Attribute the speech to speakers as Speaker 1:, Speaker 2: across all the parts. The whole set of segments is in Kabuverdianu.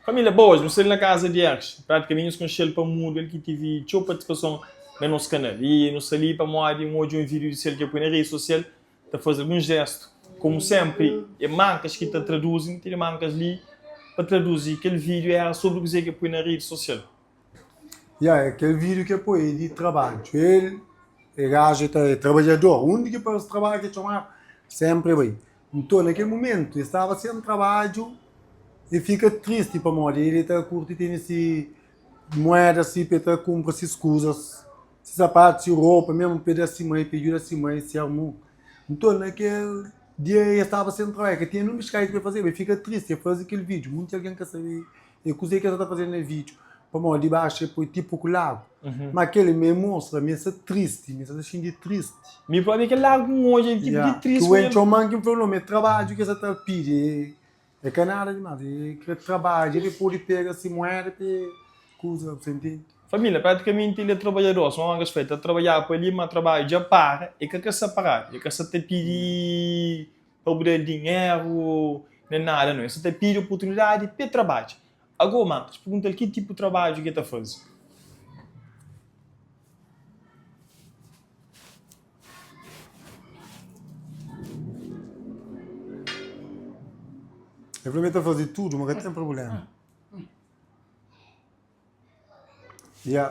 Speaker 1: Família, boas, nu sta li na kaza di Erx. Pratikamenti nhos konxe-l pa mundu, el ki tivi txeu partisipason na nos kanal. I nu sta li pamodi N odja un vídiu di sel ki el poi na redi sosial ta faze alguns jestu. Komu senpri, é mankas ki ta traduzi, N tene mankas li pa traduzi kel vídiu era sobri kuzê ki el poi na redi sosial.
Speaker 2: Ya, é kel vídiu ki el poi é di trabadju. El é gaju, é trabadjador. Undi ki parse trabadju ki el txomadu, senpri el bai. Nton, na kel mumentu, el staba sen trabadju i fika tristi pamodi el ta kurti tene si muéda si pa el ta kunpra sis kuzas, si sapatu, si ropa, mésmu pa el da si mai, pa el djuda si mai, si armun. Nton, na kel dia el staba sen trabadju, el ka tinha nen biskaitu pa el fazeba, el fika tristi, el faze kel vídiu. Monti algen ka sabe É kuzê ki el sa ta faze na vídiu? Pamodi dibaxu el poi tipu ku lagu. Má kel-li ma el mostra ma el sta tristi, ma el sta ta xinti tristi.
Speaker 1: Mi própi kel lagu ki N odja é tipu di tristi.
Speaker 2: Ki N txoma-m ki N fla-l, ma é trabadju ki el sa ta pidi. É ka nada dimás. El krê trabadja pa el pode pega se muéda pa el kuza, bu ta intende?
Speaker 1: Família, pratikamenti el é trabadjador, sima Mangas fla, el ta trabadjaba pa li, ma trabadju dja para, el ka krê sta paradu, el ka sta ta pidi pa bu da-l dinheru, nen nada no. El sa ta pidi oportunidadi pa el trabadja. Ago, Marcos, pergunta-l ki tipu trabadju ki el ta faze.
Speaker 2: El fla ma el ta faze tudu, ma ka ten prubléma. Ya.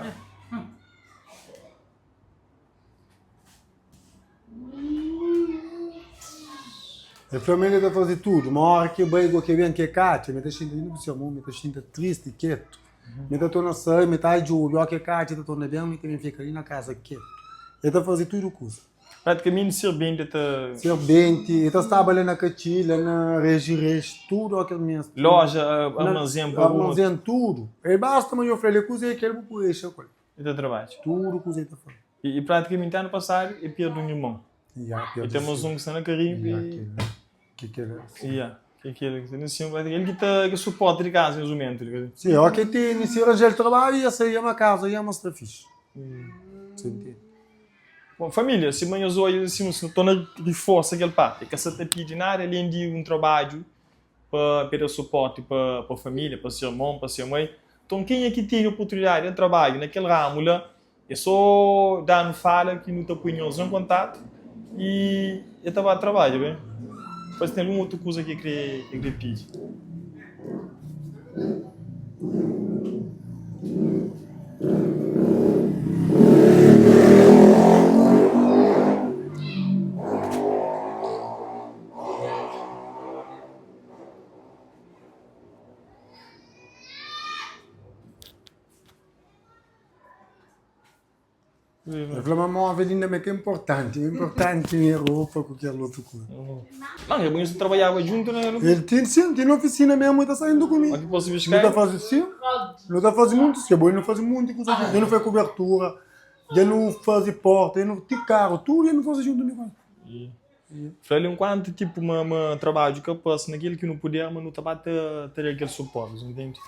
Speaker 2: El fla ma el ta faze tudu, ma óra ki el bai go ki el ben ki el ka atxa, ma el ta xinti li ku se mon, ma el ta xinti tristi, ketu. Ma el ta torna sai, ma el ta djobe, óra ki el ka atxa, el ta torna ben, ma el ta ben fika li na kaza ketu. El ta faze tudu kuza.
Speaker 1: Praticamente serbenti ta.
Speaker 2: Serbenti, el ta staba la na Katxi, la na Reji Rex, tudu óki el meste.
Speaker 1: Loja, armazén
Speaker 2: pa rua. Armazén, tudu. El basta ma nho fla-l é kuzê ki el bu pode dexa ku el.
Speaker 1: El ta trabadja.
Speaker 2: Tudu kuzê el ta faze.
Speaker 1: I praticamente anu pasadu el perde un irmon.
Speaker 2: Ya, perde.
Speaker 1: El ten más un ki sta na Karibe.
Speaker 2: Ya, kel ki kel.
Speaker 1: Ya, ki kel ki sta na sin. El ki ta ki suporta di kaza nes mumentu li.
Speaker 2: Si, óki el tene, si ranja-l trabadju, ya sai, ya ma kaza, ya ma sta fixi. Sa ntende?
Speaker 1: Bon, família, sima nhos odja, sima nu torna riforsa kel parti, ka sa ta pidi nada alén di un trabadju pa pa da suporti pa pa família, pa se irmon, pa se mai. Nton, kenha ki tene oportunidadi di trabadju na kel ramu la, é so da-nu fala ki nu ta poi nhos en kontatu i el ta ba trabadja. Ben, pa si ten algun otu kuza ki el kre el kre pidi.
Speaker 2: El fla ma móvel inda ma é ka inportanti, ma inportanti é ropa ku kel otu kuza.
Speaker 1: Má nha bunha ta trabadjaba djuntu na.
Speaker 2: El ten, sin, ten ofisina mesmu, el ta sai juntu ku mi.
Speaker 1: Ki posi buska
Speaker 2: Nu ta faze, sin, nu ta faze monti, se bo nu faze monti kuza djuntu. Dja nu faze kubertura, dja nu faze porta, dja nu, ti karu, tudu dja nu faze djuntu mi ku el.
Speaker 1: Fla-l enkuantu tipu ma ma trabadju ka pasa na kel ki nu puder, ma nu ta ba ta ta da kel suporti, ntende?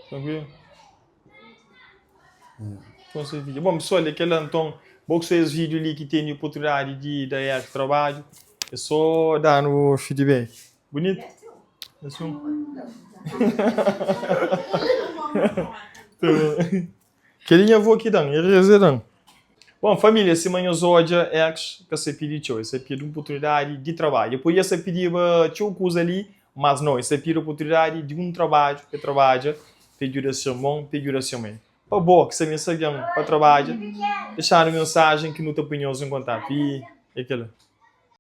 Speaker 1: Tranquilo? Konsigi. Bom, pessoal, é kel-la nton. Bo ki sta es vídeo li ki tene oportunidadi di da Eric trabadju, é só da-nu feedback. Bonito? É um. Kel-li nha avó ki da-m, el reza da-m. Bon, família, sima nhos odja, ex ka sa pidi txeu, el sa pidi un oportunidadi di trabadju. El podia sa pidiba txeu kuza li, mas nau, el sa pidi oportunidadi di un trabadju pa el trabadja, pa el djuda se irmon, pa el djuda se mai. Pa bo ki sa meste algen pa trabadja, dexa-nu mensajen ki nu ta poi nhos en kontatu. I é kel-la.